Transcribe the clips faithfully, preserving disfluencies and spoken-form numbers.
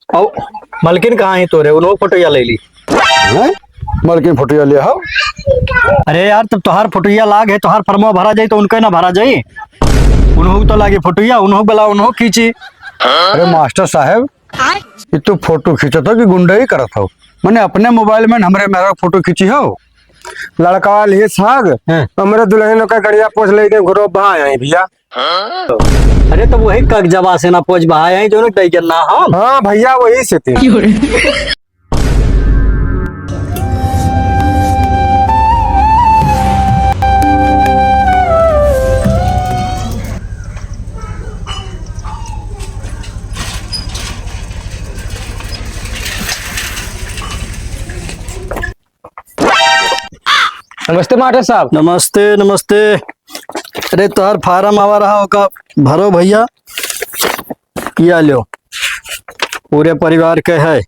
अउ मलकिन कहाँ ही तोरे? उन्हों फोटोया ले ली। हैं? मलकिन फोटोया ले आओ। अरे यार, तब तोहार फोटोया लाग है, तोहार फॉर्मवा भरा जाई तो उनके ना भरा जाई, उन्हों तो लागी फोटोया, उन्हों बला उन्हों खींची। अरे मास्टर साहब, ये तू फोटो खींचत हो कि गुंडई करत हो? मने अपने मोबाइल में हमरे मेहरा फोटो खींची हो? लड़कवा लिए साग, हाँ। हमरे दुल्हन का गड़िया पोछ ले के घुरो बहा आई भैया। अरे तो वही कक जवा से ना पोछ बहा आई जो ना डैगन ना हम। हाँ भैया, वही से थे। नमस्ते मास्टर साहब। नमस्ते, नमस्ते। अरे तोहर फार्म आवा रहा, ओका भरो भैया। किया लो, पूरे परिवार के है।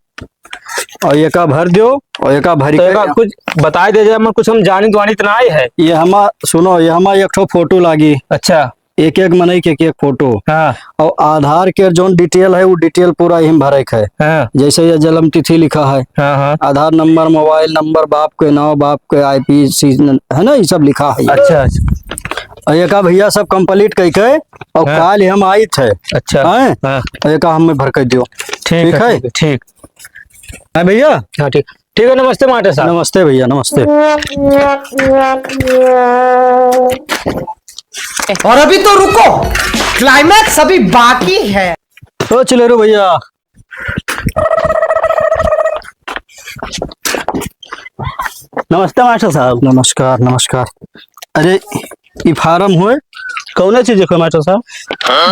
और एका भर दियो और एका भरी तो के एका कुछ बताई दे जाए, हम कुछ हम जानित वानित ना आए है। ये हमा, सुनो, ये हमा एक ठो फोटो लागी। अच्छा। एक एक मनई के एक एक फोटो। हाँ। और आधार के जौन डिटेल है, वो डिटेल पूरा यही भरे के है। हाँ। जैसे ये जन्म तिथि लिखा है, हाँ, हाँ। आधार नंबर, मोबाइल नंबर, बाप के नाम, बाप के आईपीसी है ना, ये सब लिखा है। अच्छा, अच्छा। और एका भैया सब कंप्लीट कई के और हाँ। काल हम आई थे। अच्छा। हैं? हाँ। और एका हमें भर के दियो। ठीक ठीक है, है? ठीक है, ठीक। हाँ भैया। हाँ, ठीक। ठीक है, नमस्ते मास्टर साहब। नमस्ते भैया, नमस्ते। और अभी तो रुको, क्लाइमैक्स अभी बाकी है। ओ चिलेरू भैया। नमस्ते मास्टर साहब। नमस्कार, नमस्कार। अरे, ई फार्म होए? कौन चीज है मास्टर साहब?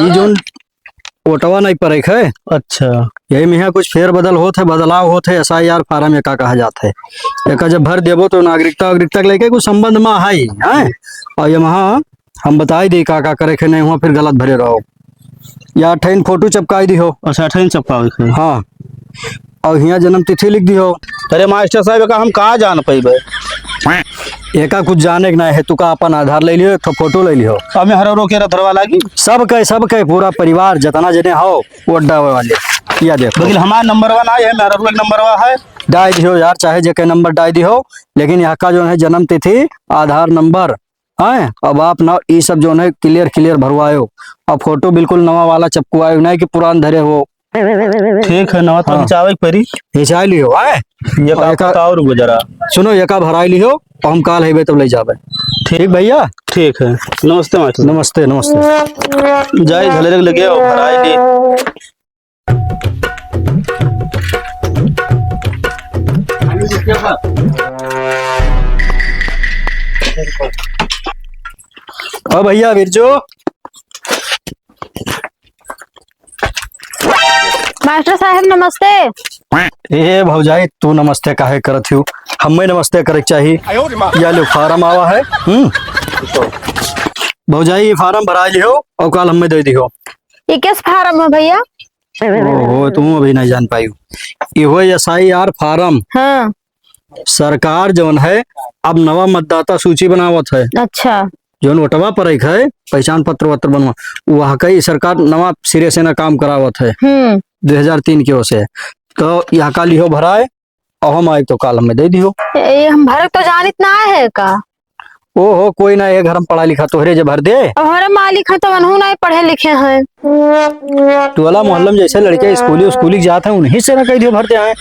ई जोन ओटवा नहीं पड़े है। अच्छा। यही में यहाँ कुछ फेर बदल होत है, बदलाव होत है, एसआईआर फार्म एका कहा जात है। एका जब भर देबो तो नागरिकता वागरिकता के लेके कुछ संबंध में है, हैं? और ये वहाँ हम बताई दी का का करे के नहीं, वहाँ फिर गलत भरे रहो। या अठैन फोटो चपकाई दी हो। अच्छा, अठैन चपकावे के। हाँ। और हियाँ जन्म तिथि लिख दी हो। अरे मास्टर साहब, एका हम का जान पइबे? एका कुछ जाने के ना है, तू का अपन आधार ले लियो, एक ठो फोटो ले लियो। अब में हरो रोके रथरवा लागी? सब के, सब के, पूरा परिवार जितना जने हो, वोट डावे वाले। या देखो। लेकिन हमार नंबरवा ना है, मेरा रोल नंबरवा है। डाल दियो यार, चाहे जेके नंबर डाल दियो, लेकिन यहाँ का जो है जन्म तिथि, आधार नंबर, हैं, अब आप ना ई सब जो है क्लियर, क्लियर भरवायो। अब फोटो बिल्कुल नवा वाला चपकवायो, नहीं कि पुरान धरे हो। ठीक है, नवा तो हाँ। हिंचावे के परी। हिंचाई लियो, हैं? ये और का एका बताओ रुको जरा। सुनो, एका भराई लियो, और हम काल हेबे तब ले जाबे। ठीक भैया? ठीक है। नमस्ते मास्टर। नमस्ते, नमस्ते। जाई, झलरे के लगे आओ, भराई ली। ओ भैया बिरजू। मास्टर साहब नमस्ते। ए भौजाई, तू नमस्ते काहे करत हियो? हमें नमस्ते करे के चाही। या लो फार्म आवा है। हम्म। भौजाई, ये फार्म भरा लियो और काल हमें दे दियो। ये किस फार्म है भैया? ओहो, तुम अभी नहीं जान पाई। इहो एसआईआर फार्म। हाँ। सरकार जौन है, अब नवा मतदाता सूची बनावत है। अच्छा। जौन वोटवा पड़े के है, पहचान पत्र वत्र बनवा, वहाँ का ही सरकार नवा सिरे से ना काम करावत है। हम्म। दो हज़ार तीन के ओर से। तो यहाँ का लिहो भराए, और हम आए तो काल हमें दे दियो। ए, हम भरक तो जानित ना है का? ओहो, कोई ना, ये घर में पढ़ा लिखा तोहरे जे भर दे। अब हमारे मालिक हैं तो उन्हों नहीं पढ़े लिखे हैं। टोला मोहल्ला में जैसे लड़के स्कूली, स्कूली जात हैं, उन्हीं से ना कह दियो भर दे आए।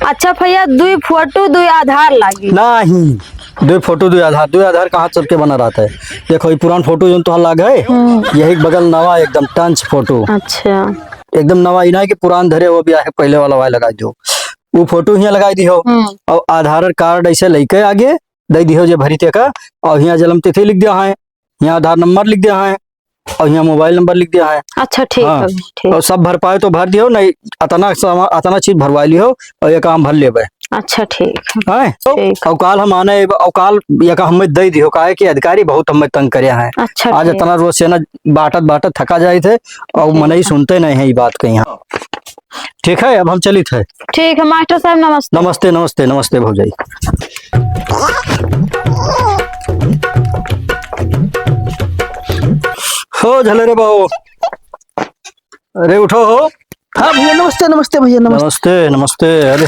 अच्छा भैया, दुई फोटो, दुई आधार लागी। नहीं, दुई फोटो, दुई आधार, दुई आधार कहाँ चल के बना रहता है? देखो, ये पुरान फोटो जो तोहार लाग है, हम्म। यही बगल नवा एकदम टंच फोटो। अच्छा। एकदम नवा, इना कि पुरान धरे हो भी आहे, पहले वाला वाला लगा दो। वो फोटो हियाँ लगाई दिहो। हम्म। और आधार कार्ड ऐसे लेके आगे दे दिहो जे भरी तेका, और हियाँ जन्म तिथि लिख दिया है, हियाँ आधार नंबर लिख दिया है, और हियाँ मोबाइल नंबर लिख दिया है। अच्छा, ठीक हाँ। है, ठीक। और सब भर पाए तो भर दिहो, नहीं अतना सामान, अतना चीज भरवा लिहो और ये काम भर लेबे। अच्छा, ठीक है। हैं? तो ठीक। और काल हम आने, और काल ये का हमें दे दिहो, काहे कि अधिकारी बहुत हमें तंग करे हैं। अच्छा, आज ठीक। इतना रोज से ना बाटत बाटत थका जाए थे, और ठीक मनई है। सुनते नहीं है ये बात कहीं। ठीक है, अब हम चलित है। ठीक है मास्टर साहब, नमस्ते। नमस्ते, नमस्ते, नमस्ते भौजाई। हो झले रे बाबू, अरे उठो हो। हाँ भैया, नमस्ते, नमस्ते भैया, नमस्ते। नमस्ते, नमस्ते। अरे।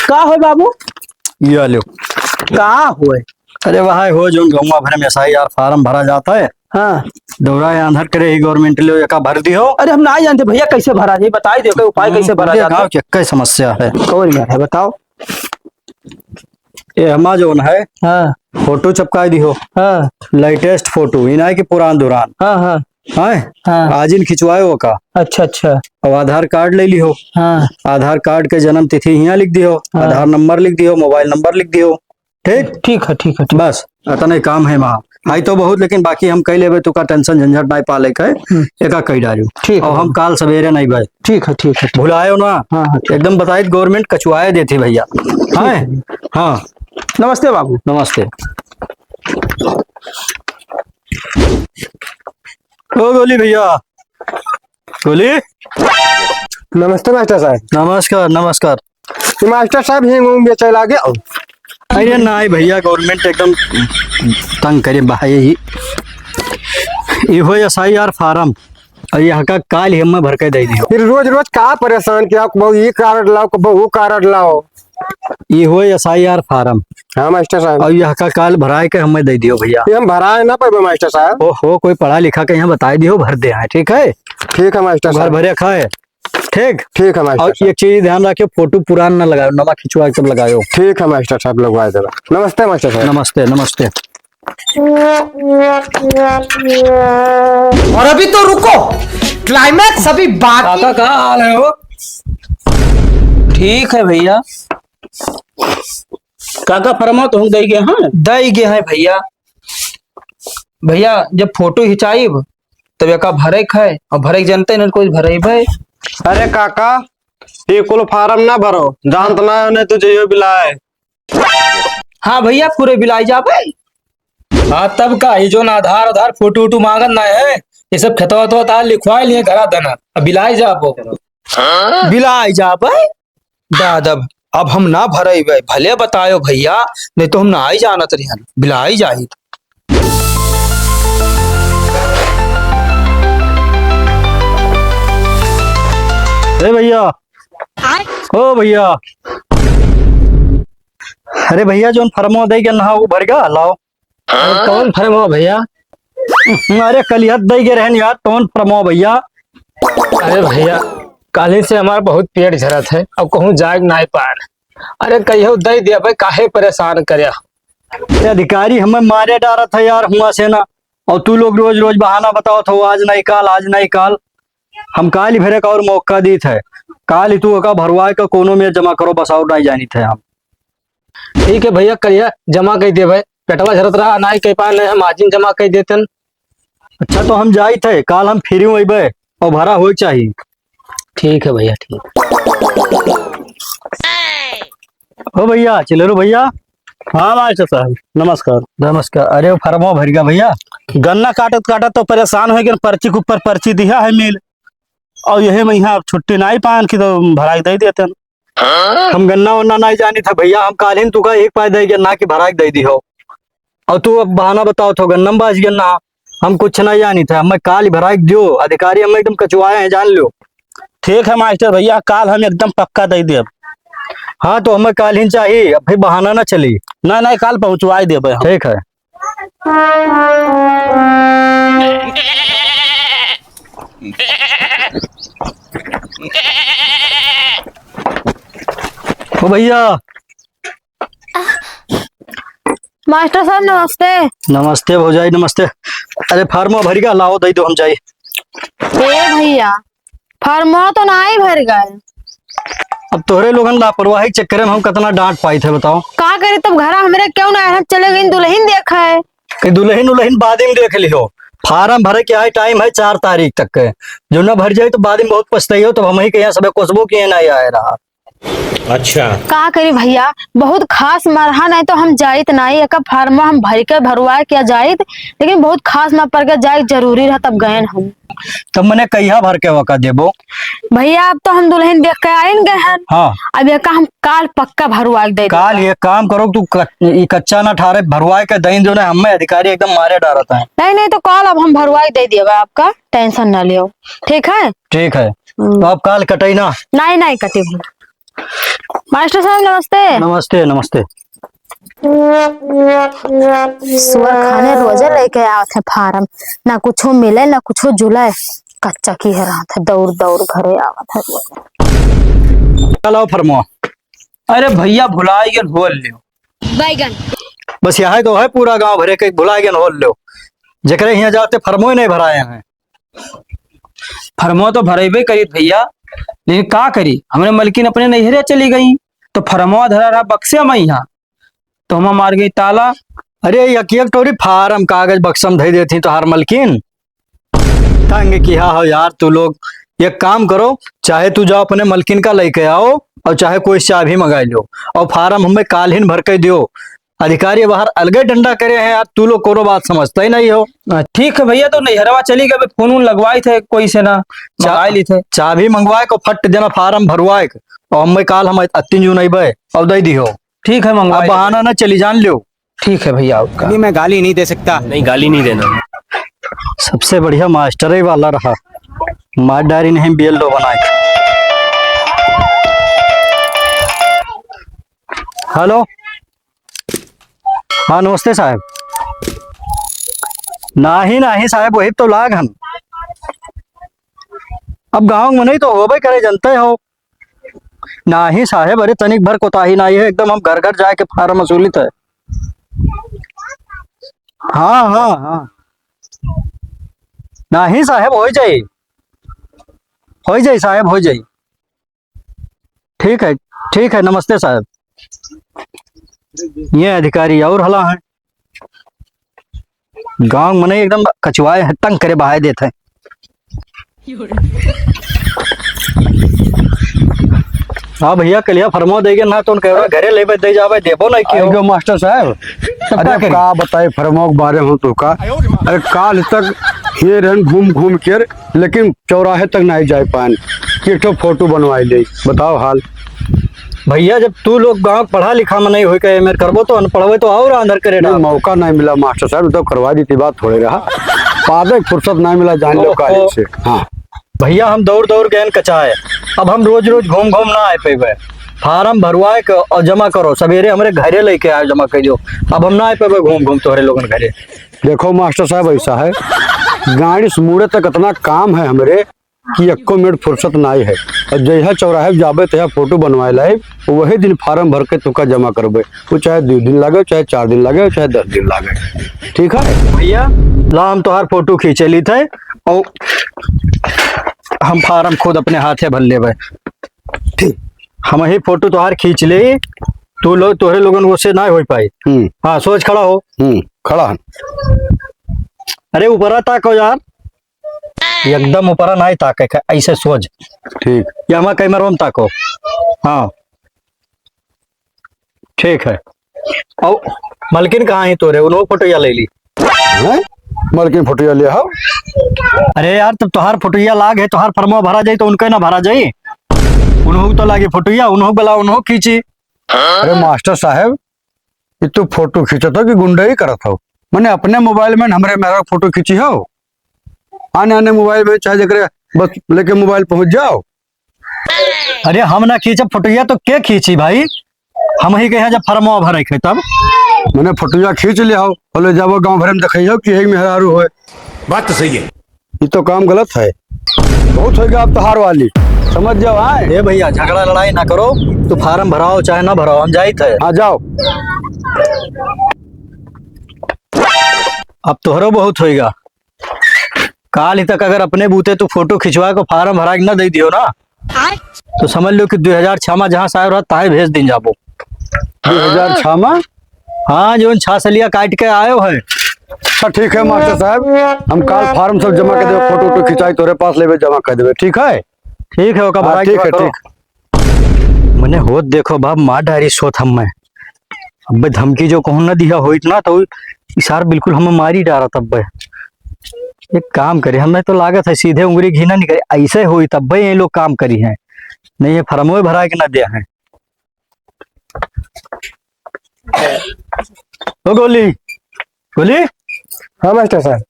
का होय बाबू? ये लो। का होय? अरे वह हो, जौन गौवा भरे में एस आई आर फारम भरा जात है। हाँ। दौरा आंधर करे ही गवर्नमेंट ले एका भर दिहो। अरे हम ना जानते भैया, कैसे भरा जाए, बताई दियो, कोई उपाय हम्म, कैसे भरा पूरे जाता गाँव है? के कई समस्या है। कौन में है, बताओ। ए, हमा जौन है, हाँ। फोटो चपकाई दिहो। हाँ। लेटेस्ट फोटो, ई नाहीं कि पुरान दुरान। हाँ, हाँ। हैं? हाँ। आजिन खिंचवाए ओका। अच्छा, अच्छा। अब आधार कार्ड ले लिहो। हाँ। आधार कार्ड के जन्म तिथि हियाँ लिख दिहो, हाँ। आधार नंबर लिख दिहो, मोबाइल नंबर लिख दिहो। ठीक? ठीक है, ठीक है, ठीक। बस, अतने काम है वहाँ। आई तो बहुत, लेकिन बाकी हम कई लेबे, तो का टेंशन झंझट नाहीं पाले के, हम्म। एका कई डालियो। ठीक है। और हम काल सवेरे नाहीं भाई। ठीक है, ठीक है, ठीक। भुलायो ना। हाँ, हाँ, ठीक। एकदम बताई, गवर्नमेंट कचुआए देती भैया। ठीक हाँ? है। हाँ। नमस्ते बाबू। नमस्ते। ओ गोली भैया, गोली। नमस्ते मास्टर साहब। नमस्कार, नमस्कार। ये मास्टर साहब हिंग उंग बेचे लागे हो? अरे नाहीं भैया, गवर्नमेंट एकदम तंग करे बा ही। इहो एस आई आर फारम, और यहाँ का काल ही हमें भर के दे दियो। फिर रोज रोज का परेशान किया, कबो ई कार्ड लाओ, कबो वो कार्ड लाओ। इहो एस आई आर फारम। हाँ मास्टर साहब। और यहाँ का काल भराए के हमें दे दियो भैया। ये हम भराए ना पाबे मास्टर साहब। ओहो, कोई पढ़ा लिखा के यहाँ बताई दियो, भर दे आए, ठीक है? ठीक है मास्टर घर साहब। भरे खाए। ठीक? ठीक है मास्टर और साहब। एक चीज ध्यान रखियो, फोटो पुरान ना लगायो, नवा खिंचवा के तब लगायो। ठीक है मास्टर साहब, लगवा देबे। नमस्ते मास्टर साहब। नमस्ते, नमस्ते। और अभी तो रुको, क्लाइमैक्स अभी बाकी। काका, का हाल है हो? ठीक है भैया। काका, फरमा तो हम दई गए हैं। दई गए हैं भैया। भैया, जब फोटो खिंचाइब, तब एका भरे के है, और भरे के जनते नहीं, कोई भरे भाई। अरे काका, ये कुल फारम ना भरो, जानत ना हो, नहीं तो जइयो बिलाए। हाँ भैया, पूरे बिलाई जाबे। हाँ, तब का, ये जौन आधार, आधार, फोटो, वोटो मांगत ना है, ये सब खेतवा, वेतवा तार लिखवाए लिए घरा देना, अब बिलाई जाबो। बिलाई जाबे? दादब, अब हम ना भरइबे, भले बतायो भैया, नहीं तो हम ना ही जानत रहन, बिलाई जाइत। ए भैया, ओ भैया, अरे भैया, जौन फरमो दे के नहा, वो भर गया, लाओ। अरे कौन फरमो भैया? अरे कलिहत दे के रहन यार, कौन फरमो भैया? अरे भैया, काल्हि से हमार बहुत पेट झरत है, अब कहूँ जाए के नाई पार। अरे कहियो दे दिया भाई, काहे परेशान करे? ये अधिकारी हमें मारे डारत है यार, हुआ से ना। और तू लोग रोज रोज बहाना बताओ थो, आज नहीं काल, आज नहीं काल। हम काल ही भरे का और मौका दीत है, काल ही तू ओका भरवाए का कोनो में जमा करो, बस और नहीं जानित है हम। ठीक है भैया, करिया जमा कर देबे। पेटवा झरत रहा, नाई कह पाए, नहीं हम आजिन जमा कर देतन। अच्छा, तो हम जाइत है, काल हम फ्री होइबे और भरा होए के चाही। ठीक है भैया, ठीक। ओ भैया, चिल्लरू भैया। हाँ मास्टर साहब, नमस्कार। नमस्कार। अरे, वो फरमो भर गया भैया। गन्ना काटत काटत तो परेशान हो गए, पर्ची के ऊपर पर्ची दिया है मिल, और यही में यहाँ छुट्टी नाई पान की तो भराई दे देतन। हम गन्ना वन्ना नाई जानित है भैया, हम काल्हिन तुका एक पाई दे गन्ना की भराई दे दी हो, और तू अब बहाना बताओ थो गन्ना में बाज गन्ना, हम कुछ नाई जानित है, हमें काल ही भराई दियो, अधिकारी हमें एकदम कचुआए हैं, जान लो। ठीक है मास्टर भैया, काल हम एकदम पक्का दे देब। हाँ, तो हमें काल्हिन चाहिए, अब फिर बहाना ना चली। ना, ना, काल पहुँचवाई देबे हम। ठीक है। ओ भैया। मास्टर साहब, नमस्ते। नमस्ते भौजाई, नमस्ते। अरे, फार्मो भर गया, लाओ, दे दो, हम जाई। ए भैया, फार्मो तो नाई भर गए। अब तोहरे लोगन लापरवाही के चक्कर में हम कितना डांट पाई थे, बताओ। का करी तब, घर हमरे क्यों ना आए, हम चले गई दुल्हन देखे। कि दुल्हन उल्हन बाद में देख लिहो, फार्म भरे के आए टाइम है चार तारीख तक के, जो न भर जाए तो बाद में बहुत पछताई हो, तब हम ही के यहाँ सबे कोसबो के ना आए रहा। अच्छा। का करी भैया, बहुत खास मरहा नहीं तो हम जाइत नहीं, एक फार्म हम भर के भरवा के जाइत, लेकिन बहुत खास में पड़ के जाए जरूरी रहा, तब गए हम। तब मने कहिया भर के वका देबो? भैया, अब तो हम दुल्हन देख के आइन गए हैं। हाँ। अब एका हम काल पक्का भरवा के दे देबो। काल एक काम करो, तू क-, ई कच्चा ना ठारे, भरवा के दइन दो ना, हमें अधिकारी एकदम मारे डारत है। नहीं, नहीं, तो काल अब हम भरवा के दे देबे आपका, टेंशन ना लियो। ठीक है? ठीक है। हम्म। तो अब काल कटई ना? नहीं, नहीं कटी भैया। मास्टर साहब, नमस्ते। नमस्ते, नमस्ते। सुअर खाने रोजे लेके आवत है फारम, ना कुछो मिले, ना कुछो जुले। कच्चा की है रात है, दौड़ दौड़ घरे आवत है रोज। चलो फरमो। अरे भैया, भुलाइ गन होल लेव। बैगन। बस यह तो है, पूरा गांव भरे के भुलाइ गन होल लेव। जेकरे हियां जाते फरमो ही नहीं भराए हैं। फरमो तो भरेबे करित भैया, लेकिन का करी, हमरे मलकिन अपने नैहरे चली गई, तो फरमो धरा रहा बक्से में यहाँ, तो हम मार गई ताला। अरे, एक एक टोरी फारम कागज बक्सम धई देती तोहार मलकिन। तंग किहा हो यार तू लोग। एक काम करो, चाहे तू जाओ अपने मलकिन का लेके आओ और चाहे कोई चाबी मंगाई लो और फारम हमें काल्हिन भर के दियो। अधिकारी बाहर अलगे डंडा करे हैं यार, तू लोग कोनो बात समझता ही नहीं हो। आ, ठीक है भैया, तो नैहरवा चली गए, फोन उन लगवाई थे कोई से ना, चा-, मंगाई ली थे। चाबी मंगवाए को फट देना, फारम भरवाए को, और हमें काल हम अत्तीन जून अइबे और दे दिहो। ठीक है, मंगवाई अब ली। बहाना ना चली जान लो। ठीक है भैया, आपका। अभी मैं गाली नहीं दे सकता। नहीं, गाली नहीं देना। सबसे बढ़िया मास्टर ही वाला रहा, मार डारी नहीं बियल दो बनाए। हेलो, हाँ नमस्ते साहब। नाही नाही साहब, वही तो लाग हन। अब गाँव में नहीं तो होबे करे, जनते हो। नाही साहेब, अरे तनिक भर कोताही नाही है, एकदम हम घर घर जाए के फारम वसूलित है। हाँ, हाँ, हाँ। नाही साहेब, होइ जाई, होइ जाई साहेब, होइ जाई। ठीक है, ठीक है, नमस्ते साहेब। ये अधिकारी और हला है। गाँव मनई एकदम कचुआए हैं, तंग करे बहाए देत हैं। हाँ भैया, कलिया फरमो देगे ना तो उनके घरे लेबे दे जाबे, देबो नहीं कियो। आइगो मास्टर साहब। तब अरे का अब करी? का बताई फरमो के बारे में तो का। अरे काल तक ये रहन घूम घूम के, लेकिन चौराहे तक नहीं जाए पान कि एक ठो फोटो बनवाई ले। बताओ हाल। भैया, जब तू लोग गाँव पढ़ा लिखा में नहीं होई के एम ए करबो तो अनपढ़वे तो और अंदर करे नहीं, डाल। मौका नहीं मिला मास्टर साहब, तो करवा दी थी, बात थोड़े रहा। पादे फुर्सत नहीं मिला, जान लो ओहो। काहे से। हाँ। भैया, हम दौड़ दौड़ गए कचाए, अब हम रोज रोज घूम घूम ना आए पेबे। फारम भरवाए के और जमा करो, सवेरे हमरे घरे लेके आए, जमा कर दो। अब हम ना आए पेबे घूम घूम तोहरे लोगन घरे। देखो मास्टर साहब, ऐसा है, गाड़ी से मुड़े तक इतना काम है हमरे, कि एक्को मिनट फुर्सत नाई है। और जहिया चौराहे पे जाबे, तहिया फोटो बनवाए लाइब, वही दिन फारम भर के तुका जमा करबे। वो चाहे दो दिन लागे, चाहे चार दिन लागे, चाहे दस दिन लागे। ठीक है? भैया, ला हम तोहार फोटो खींचे ली थे और हम फारम खुद अपने हाथे भर लेबे। ठीक। हम ही फोटो तोहार खींच ले, तू लोग, तोहरे लोगन वो से ना हो पाई। हम्म। हाँ, सोच खड़ा हो। हम्म, खड़ा है। अरे, ऊपरा ताको यार। एकदम ऊपरा नाई ताके के, ऐसे सोझ। ठीक। ये हमार कैमरा में ताको। हाँ। ठीक है। औ मलकिन कहाँ है तोरे? उन्हों फोटोया ले ली। हैं? मलकिन फोटोया ले आओ। अरे यार, तब तोहार फोटोया लाग है, तोहार फरमवा भरा जाई तो उनके ना भरा जाई। उन्हों तो लागी फोटोया, उन्हों गला, उन्हों खींची। अरे मास्टर साहब, ये तू फोटो खींचत हो कि गुंडई करत हो? मने अपने मोबाइल में हमरे मेहरा फोटो खींची हो? आने आने मोबाइल में चाहे जेकरे बस लेके मोबाइल पहुंच जाओ। अरे हम ना खींचब फोटोया तो के खींची भाई? हम ही कहे जब फरमवा भरे के तब। मने फोटोया खींच ले हो, बोले जाबो गाँव भरे में देखइहो कि यही मेहरारू होए। बात तो सही है। ये तो काम गलत है। बहुत हो गया अब तोहार वाली। समझ जाओ, आए। ए भैया, झगड़ा लड़ाई ना करो। तू फारम भराओ चाहे ना भराओ, हम जाइत है। हाँ, जाओ। अब तोहरो बहुत होइगा। काल ही तक अगर अपने बूते तू फोटो खिंचवा के फारम भरा के ना दे दियो ना, तो समझ लो कि दो हजार छह में जहाँ से आयो रहा, ताहे भेज दिन जाबो। दो हजार छह में? हाँ, जो छह सलिया काट के आयो है। अच्छा, ठीक है मास्टर साहब, हम काल फारम सब जमा कर देबे, फोटो वोटो खिंचाई तोरे पास लेबे, जमा कर देबे, ठीक है? ठीक है, ओका हाँ, भरा के ठीक है, करो। ठीक। मने होत देखो बाप, मार डारी सोत हम मैं। अबे धमकी जो कहूँ ना दिया होइत ना, तो ई सार बिल्कुल हमें मारी डारत अबे। एक काम करे, हमें तो लागत है सीधे उंगरी घी ना निकले, ऐसे होई तब्बे ये लोग काम करी हैं, नहीं ये फरमोए भरा के ना दिया है। ओ गोली, गोली। हाँ मास्टर साहब।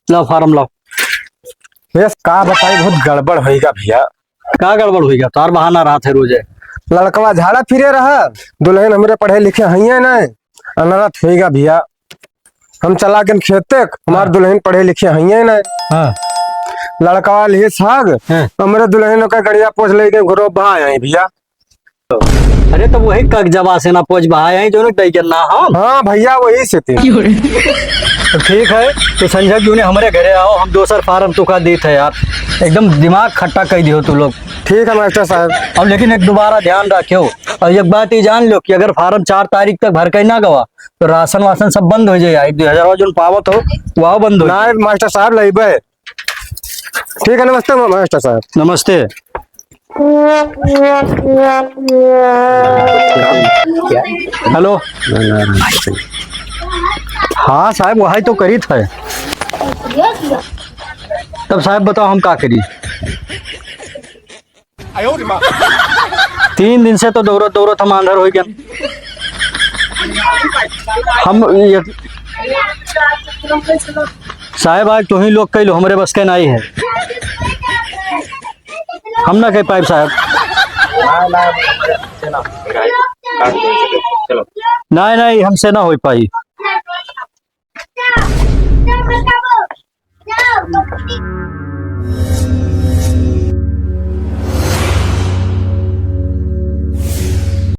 लाओ फारम लाओ। भैया, का बताई, बहुत गड़बड़ होइगा भैया। का गड़बड़ होइगा? तार बहाना रहत है रोजे। लड़कवा झाड़ा फिरे रहा, दुलहिन हमरे पढ़े लिखे हइये नहीं, अनरथ होइगा भैया। हम चला गेन खेते, हमार हाँ। दुलहिन पढ़े लिखे हइये नहीं। हाँ। लड़कवा लिहिस हाग, हाँ। हमरे दुलहिन ओकर गड़िया पोंछ लइ गए, घरो बहा आई भैया। अरे, तो वही कगजवा से ना पोंछ बहाए हैं, जो ना दई के ना हम। हाँ भैया, वही से थे। तो ठीक है, तो संझा के उने हमरे घरे आओ, हम दोसर फारम तुका देत है यार। एकदम दिमाग खट्टा कइ दियो तू लोग। ठीक है मास्टर साहब। अब लेकिन एक दोबारा ध्यान रखियो, और एक बात ये जान लो कि अगर फारम चार तारीख तक भर के ना गवा, तो राशन वासन सब बंद होइ जाए यार। दो हजार जोन पावत हो, वह बंद हो जाए। ना मास्टर साहब, लइबे। ठीक है, नमस्ते मा-, मास्टर साहब। नमस्ते। हेलो। हाँ साहब, वही तो करित है। तब साहब बताओ, हम का करी? तीन दिन से तो दौड़त दौड़त हम आंधर होइ गए। हम ये, साहब, आज तुहीं लोग कइ लो, हमरे बस के नाहीं है, हम ना कइ पाइब साहब। नाहीं, नाहीं, हमसे ना होइ पाई।